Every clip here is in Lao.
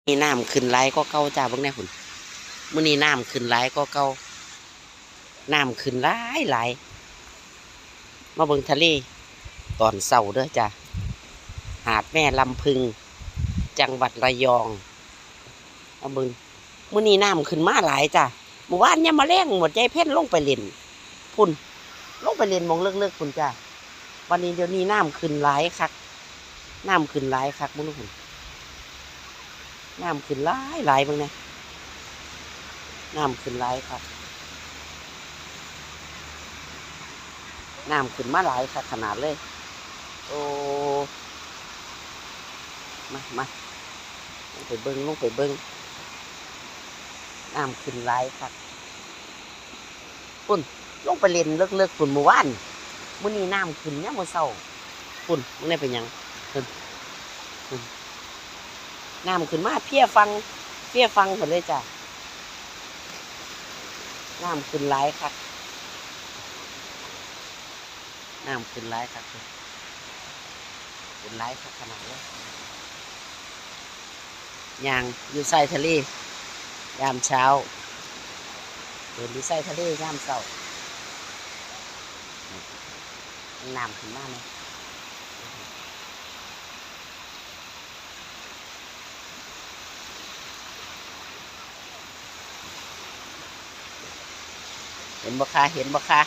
ນີ້ນ້ຳຂຶ້ນຫຼາຍກວ່າເກົ່າຈ້າ ເບິ່ງແດ່ພຸ້ນ. ມື້ນີ້ນ້ຳຂຶ້ນຫຼາຍກວ່າເກົ່າ ນ້ຳຂຶ້ນຫຼາຍໆ. ມາເບິ່ງທະເລຕອນເຊົ້າເດີຈ້າ ຫາດແມ່ລຳພຶງ ຈັງຫວັດລະຍອງ. ມາເບິ່ງ ມື້ນີ້ນ້ຳຂຶ້ນມາຫຼາຍຈ້າ. ມື້ວານຍາມມາແລງໝົດ ຍາຍເພັນລົງໄປຫຼິ້ນພຸ້ນ ລົງໄປຫຼິ້ນໝ່ອງເລິກໆພຸ້ນຈ້າ. ບັດນີ້ດຽວນີ້ນ້ຳຂຶ້ນຫຼາຍຄັກ ນ້ຳຂຶ້ນຫຼາຍຄັກ ເບິ່ງດູພຸ້ນ ນ້ຳຂຶ້ນຫຼາຍໆ ເບິ່ງແດ່ ນ້ຳຂຶ້ນຫຼາຍຄັກ ນ້ຳຂຶ້ນມາຫຼາຍຄັກຂະໜາດເລີຍ. ໂອ້ ມາ ມາ ລົງໄປເບິ່ງ ລົງໄປເບິ່ງ ນ້ຳຂຶ້ນຫຼາຍຄັກ. ພຸ້ນ ລົງໄປຫຼິ້ນເລິກໆພຸ້ນມື້ວານ ມື້ນີ້ນ້ຳຂຶ້ນຍາມມື້ເຊົ້າພຸ້ນ. ມື້ນີ້ເປັນຫຍັງ? ພຸ້ນ ພຸ້ນ ນ້ຳຂຶ້ນມາເພຍຝັ່ງ ເພຍຝັ່ງພຸ້ນເລີຍຈ້າ. ນ້ຳຂຶ້ນຫຼາຍຄັກ ນ້ຳຂຶ້ນຫຼາຍຄັກ ຂຶ້ນຫຼາຍຄັກຂະໜາດເລີຍ. ຍ່າງຢູ່ຊາຍທະເລຍາມເຊົ້າ ເດີນຢູ່ຊາຍທະເລຍາມເຊົ້າ ນ້ຳຂຶ້ນມາແນ່. ເຫັນບໍ່ຄະ ເຫັນບໍ່ຄະ?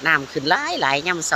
ນ້ຳຂຶ້ນຫຼາຍໆ ຍາມເຊົ້າ